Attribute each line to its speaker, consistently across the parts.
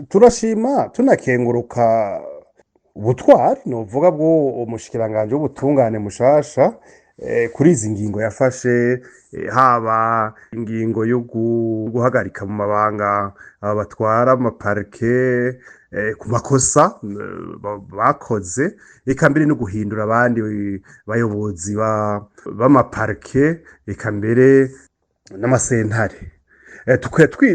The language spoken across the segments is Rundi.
Speaker 1: Turashima tunakenguruka ubutwari novuga bw'uwo mushikiranganje w'ubutungane mushasha kuri izi ngingo yafashe, haba ingingo yo guhagarika mu mabanga aba batwara amaparike ku makosa bakoze, eka mbere no guhindura abandi bayobozi b'amaparike, eka mbere n'amasentare.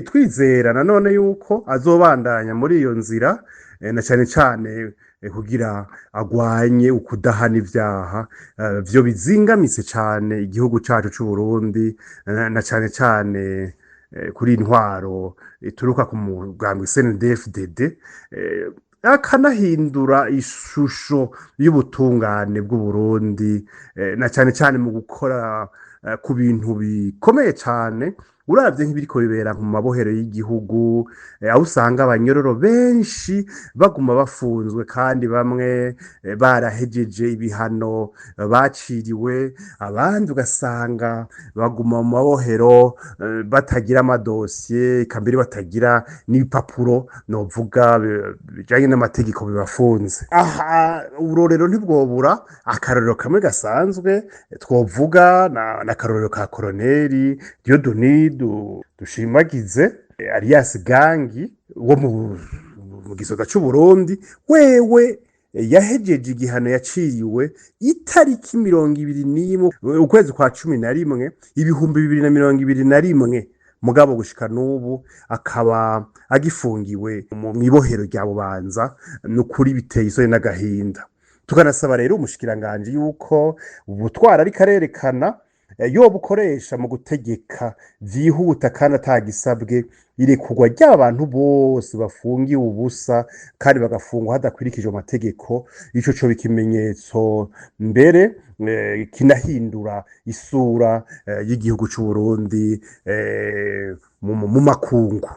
Speaker 1: Twizera nanone yuko azobandanya muri iyo nzira, na cane cane kugira agwanye ukudahana ivyaha vyo bizingamitse cane igihugu cacu c'Uburundi, na cane cane kuri intwaro ituruka ku mugambwe CNDD-FDD, akanahindura ishusho y'ubutungane bw'Uburundi, na cane cane mu gukora ku bintu bikomeye cane. Uravye nk'ibiriko bibera mu mabohero y'igihugu, aho usanga abanyororo benshi baguma bafunzwe kandi bamwe barahejeje ibihano baciriwe, abandi ugasanga baguma mu mabohero batagira amadosiye, eka mbere batagira n'ibipapuro novuga bijanye n'amategeko bibafunze. Aha uburorero ntibwobura. Akarorero kamwe gasanzwe twovuga n'akarorero ka Koroneri Dieudonné Dushimagize alias Gangi wo mu gisoda c'Uburundi. Wewe yahejeje igihano yaciriwe itariki 21 ukwezi kwa 11 2021, mugabo gushika n'ubu akaba agifungiwe mw'ibohero rya Bubanza. Nukuri biteye isoni n'agahinda. Tukanasaba rero umushikiranganji yuko ubutwara ariko arerekana yobukoresha mu gutegeka vyihuta kandi atagisabwe irekurwa ry'abantu bose bafungiwe ubusa kandi bagafungwa hadakwirikijwe amategeko. Ico coba ikimenyetso mbere kinahindura isura y'igihugu c'Uburundi mu makungu.